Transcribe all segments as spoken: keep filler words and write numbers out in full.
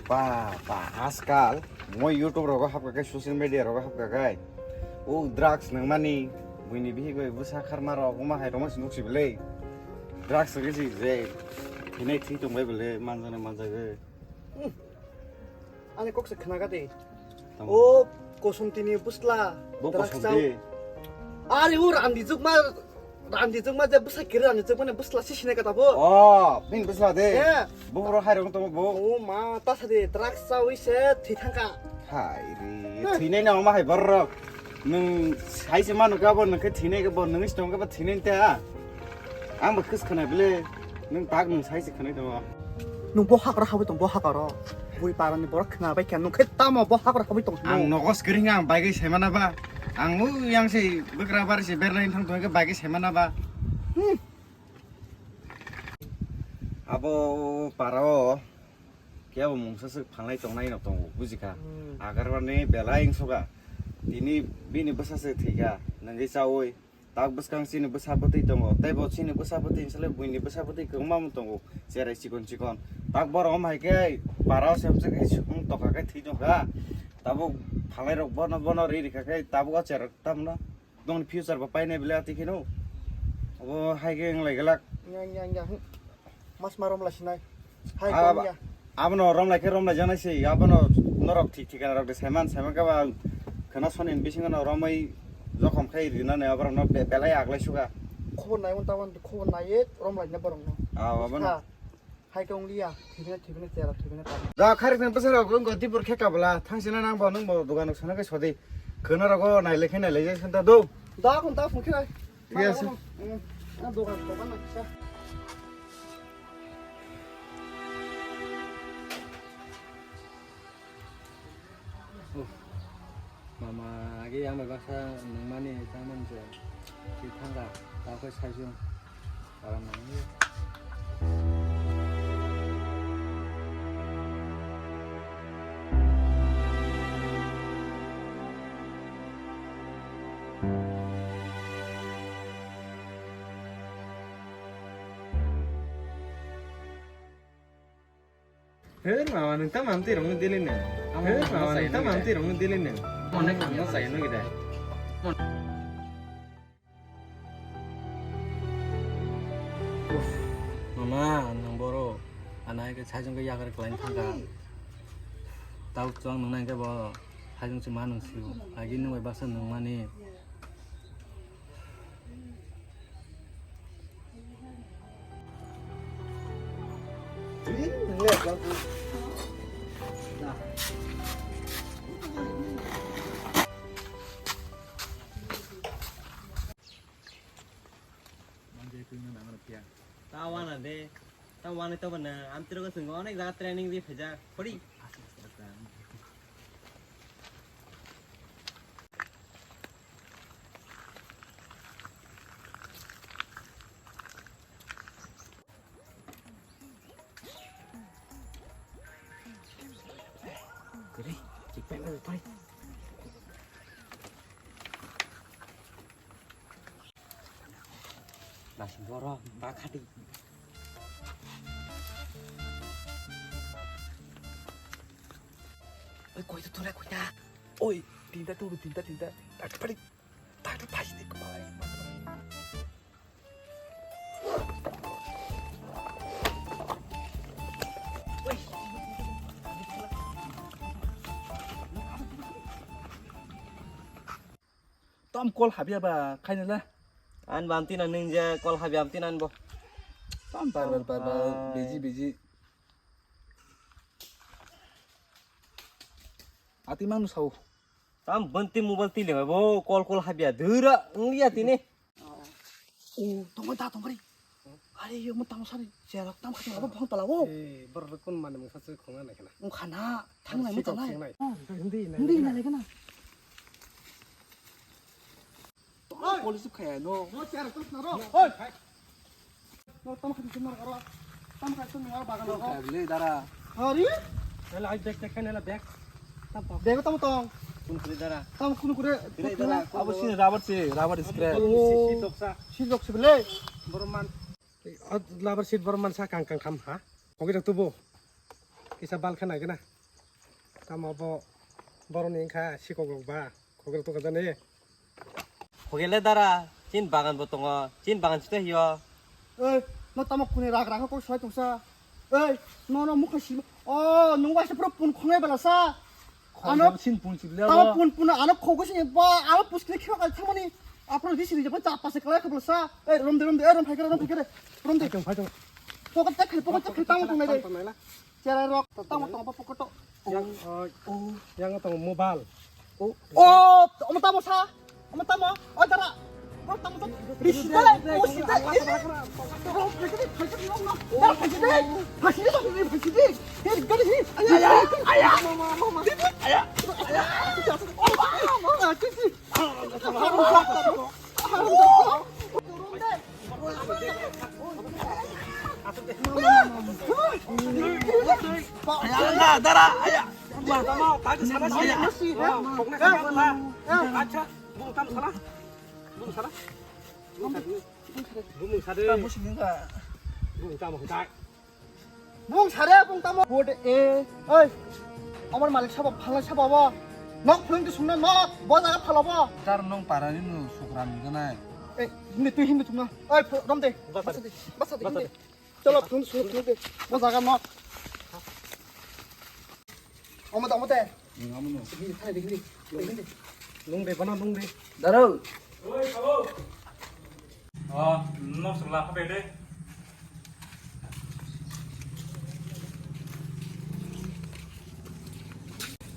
Ba, ba, ajkal moi YouTube rogo hapkha khe, social media rogo hapkha khe. O drugs nangmani, buini bihik bai bwsa kharma rok, wngma hai rokma se nukse belai. Drugs rwgwi se je, hinai thwi tongbai belai, manjaknai manjagwi. Hmm. Ani kok se khna kha de. Tamo. O Kosomtini bwsla, bo drugs Kosomti chao. Ari o randi jukma, randi jukma je bwsa kiri randi jukma ne bwsla si sinai kata bo. Oh, bini bwsla de. Eh. Bo boro hai rong tongo bo. O ma, ta sa de drugs chawi se thwi thangka. Hai re, thwinai na ma hai borok. Nwng sai se manu ka bo, nwng khe thwinai ka bo, nwng se tong ka bo thwinai ta. Ang bo khis khna bile, nwng tak nwng sai se khna tongo. Nwng bo hakra habwi tong, bo hakaro. Bui parani borok khna bai khe, nwng khe tamo bo hakra habwi tong. Ang nogo skiri hinga ang bagwi saimana ba. Ang u yang se bwkra bar se bernai thang thang khe bagwi saimana ba. Hmm. Abo parao kebo mungsa se phalnai tongnai no tongo, bujikha. Hmm. Agarwani belai wngsuka. Tini bini bwsa se thwikha, nangwi chawi. Tak bwskang chini bwsa bwtwi tongo, tei bo chini bwsa bwtwi hinwi buini bwsa bwtwi kwbangma wng tongo, cherai chikon chikon. Tak borok wng hai khe parao se wng tokha khe thwi tongkha. Tabuk phalai rok bono bono ri rikha khe tabuk o cherai tamno bongni future bo painai bwle ati kheno. Obo hai khe wng lai glak. Yang, yang, yang. Mas ma romlai sinai. Hai, ah, kong ya. Abono romlai khe romlai janai se, abono norok thik thikana rok de saiman, saiman khe ba khwna soni bisingo no romwi jokhom khai rinani aborok no be-, belai aglai suga. Khobor nai wng tabon, khobor nai ye romlai na borok no. Ah, abono. Ha. Hai kong liya, thibina, thibina, tera, thibina, tera. Da kharik nang bwsa rok wng go dibur khe kabla, thang sina nang bo nang bo dugan rok sana khe sodi. Khwna rogo nai le khe nai le je santa do. Da kon ta phung khe nai. Thik ase. Hmm, ah, dogan, dogan na kisa. Oh, mama, agi yang bai baksa nungmani tangmani se. Si thangka, tao khe saisung. Aram nangmani. Her mama, nwng tamo amtwi rokno dili nw. Her mama, nwng tamo amtwi rokno dili nw. Onek hamno saino gide. Mama, nwng boro. Anai ke sajong ke yagar klain thangka. Tau chuang nwng nang ke bo. Sajong se ma nwng siu. Agi nwng bai baksa nwng mani. Ta wana de, ta wana to bana, amtiro ko swngo onek jaga training di phaja, khori. Kiri, cipet na tadi. Nasi borok, bakati. Oi, koi to, tore koi ta. Oi, tinta tu, tinta, tinta. Tak, tak, tak. Tak, tak, tak, tak. Tam kol habya ba, khaina la. An bamti na nung je kol habya amti nan bo. Tam bar bar bar bar, busy busy. Ati manu sao. Tam benti mobile ti leng bo kol kol habya dura ngliya tini. O tongoi da tongoi. Are yo mo tamo sari. Jerok tam khati abo bhong pala o. Eh, borok kun mane mungsa se khonga nai khana. Ung khana thang nai mo tanai. Hindi nai. Hindi nai khana. Police khaya no. No, jerok tut na ro. Oi. No, tamo khati sumar karo. Tamo khati sumar bagan ro. Kaya beli dara. Hari? Nala ai bag dekha nala bag. Bag tamo tong. Kun kuri dara. Tamo kun kure. Bili dara. Abo sini rubber si, rubber scrap. Si, si, si, doksa. Si, doksa beli. Borman. Rubber sheet borman sa kang kang kham ha. Oke dak tubo. Kisa bal khana gana. Tamo bo boroni wngkha sikok rok ba khogel tokajani. Khogel le dara, chin bagan bo tongo, chin bagan site hiyo. Ei, no tamo kuni rak rak kok soi tongsa. Ei, no no mukha si. O, nung waisa pura pun khonai bela sa. Ano sin pun sibla tamo pun pun ano khogo sini ba, ano puskili khiro kal thamani. Apro di sini japa chapa se kala khabla sa. Ei, rom de rom de, ei, rom phai kare, rom phai kare. Rom de. Phai tong, phai tong. Pocket tak khali, pocket tak khali tamo tongnai de. Cherai rok, tamo tong ba pocket to. Yang, oh, yang tong mobile. Oh, oh, omo tamo sa. Omo tamo. Oh, dara. Oh, tamo to. Risida, oh, sida. Rom phai kare, phai kare, no, no. Dara phai kare. Phai kare, phai kare. Hey, gari, hey. Aya, aya, aya. Mama, mama. Aya, aya. Oh, mama, mama. Aya, dara, aya. Acha, bung tam sala. Bung sala. Bung sala. Bung tam sala. Bung sare, bung tamo. Board A. Oi. Amar malik sabo, phalnai sabo bo. Nok phulung tu sungna nok. Bo jaga phalo bo. Dar nong parani no sukran ganai. Eh, hindi tu hindi tu na. Oi, phu-, rom de. Basa de. Basa de, hindi. Chalo, phulung tu sungna, phulung de. Bo jaga nok. Omo de, omo de. Hindi, thani de, hindi. Hindi. Nung de, bana nung de. Daro. Oi, sabo. Oh, no, sula, apa de?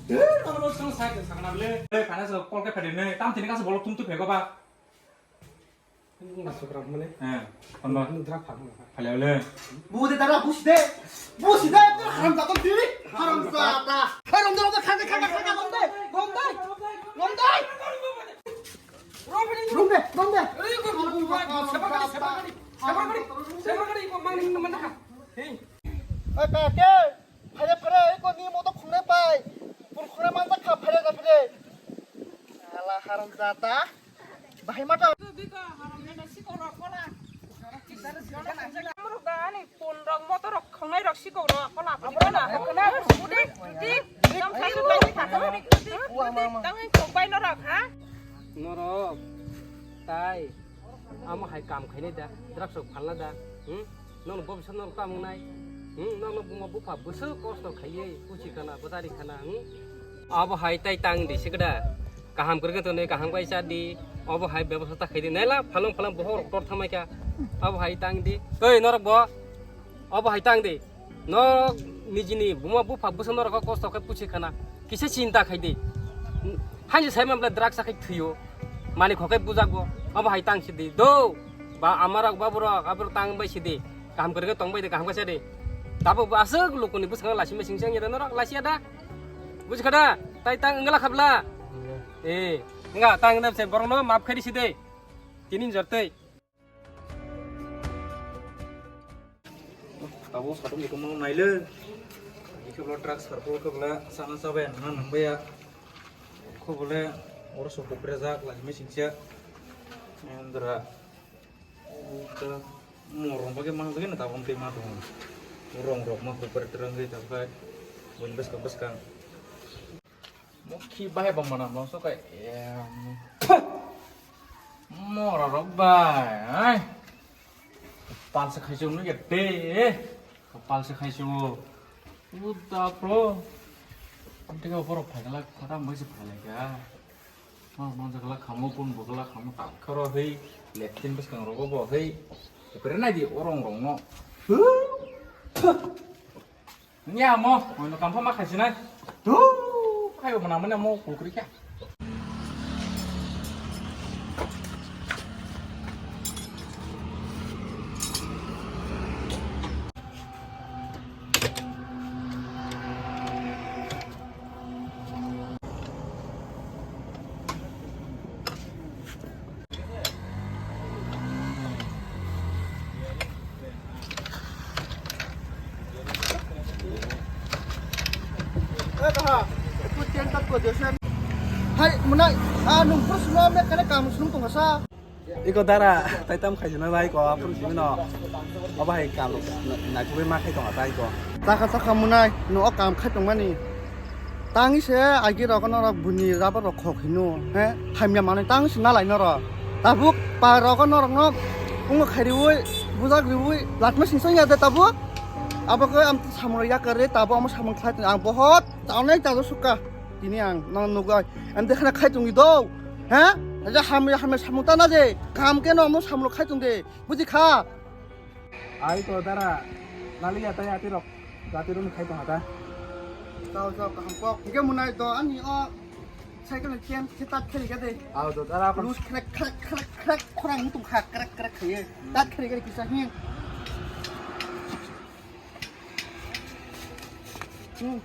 Eh, ano sung sai ke sakna le. Eh, kana so kol ke phade ne. Tam tini ka so bolok tum tu phego ba. Ini masuk ram mane. Eh, kono? Ini drak phang. Phale le. Bu de dara, bu side. Bu side, tu haram jada tu. Haram jada. Haram jada, khang, khang, khang, khang, rom de. Rom de. Rom de. Rom de, rom de. Oi, kake, phare, phare, oi, ko ni moto khungnai pai. Pun khungnai manjak kha, phare, phare. Ala haram jada. Bahai mata. Biko, haram jada, sikoro, kola. Amruk da ani pun rok, motor rok, khongnai rok sikok rok, kola pudi kola. Kola, pudi, pudi, tang sasu bai ni kha, pudi, pudi, tang ni kok bai norok, ha? Norok, tai, amo hai kam khainai da, drugs rok phalna da, hmm? Nono bobisot norok tamo wngnai, hmm? Nono buma bupha bwswk kosto khaiwi, kuchi khana, bwtari khana, hmm? Abo hai tai tang di sikda. Kaham kwrwkhe tonwi kaham khe cha di. Obo hai bebosta ta khaidi. Naila phalung phalung bohok rok tor thamai kha. Obo hai tang di. Oi norok bo. Obo hai tang di. Norok nijini buma bupha bwsa norok kosto khe pusi khana. Kisa chinta khaidi. Haini sai man bla drugs khe thuyo. Mani khokai bujak bo. Obo hai tang sidi. Do. Ba amarok baburok aborok tang bai sidi. Kaham kwrwkhe tong bai di kaham khe cha di. Tabo bo aswk lukuni bwskango lasimai singsa ngira norok lasiya da. Buji kha da? Tai tang wngla khabla? Eh, wngkha tang wngna se borokno maaf khairi si de. Tini jor tei. Tabo satung ni kumo naile. Ikhe bla truck sarpo khe bla sana sabai nang nang baya. Kho bole oro so kuprejak lai machine sia. Endra. Uta morong bage mang bage na tabon tei ma tongo. Rong rok ma hupar terang gai tabai. Bun beskang beskang. Mokhi bahai bang mana mangso kai. Em. Mora rok bai. Ai. Pal se khai chung ya te. Pal se khai chung. Uta pro. Amtega borok phaikala khata mbai se phailai ka. Mang mang jakla khamo pun bokla khamo tak khoro hei leptin bwskang rogo bo hei. Epere nai di orong rong no. Nya mo, mo no kampha ma khaisi nai. Tu, ayo mana mana mo kukri kya. Hai, munai, ah, nung pura sunu ame kene kamu sunu tong sa. Iko dara, tai tam khai jana lai ko, apun simi no. Oba hai kam, na, na kubai ma khai tong tai ko. Saka saka munai, no o kam khai tong mani. Tang se agi rok norok buni rubber rok khok hino, he? Hamya manwi tang se nalai norok. Tabuk pa rok norok no ungo khairiwi, bujak riwi, latma sing song ya de tabuk. Abo khe am samung ya kare, tabuk amo samung khlai tong ang bohot, taunai tajo sukha. Tini ang no nugai, am de khana khai tong do, he? Aja hamya hamya samung ta na je, kam khe no amo samung khai tong de, buji kha? Ai to dara, nali ya tai ati rok, ati rok khai tong hata. Chao, chao, kaham kok. Hingke munai do ani o cycle ni chain se tat kheri ga de. Ao do dara kon. Lus khrek, khrek, khrek, khrek, khorang mutung kha, khrek, khrek khaye. Tat kheri ga de kisa hin. Hmm,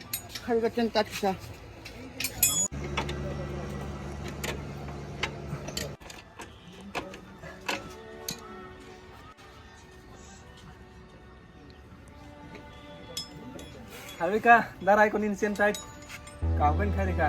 kheri ga chain tat kisa. Habika, darai ko nin sen tai. Kau kan khari ka.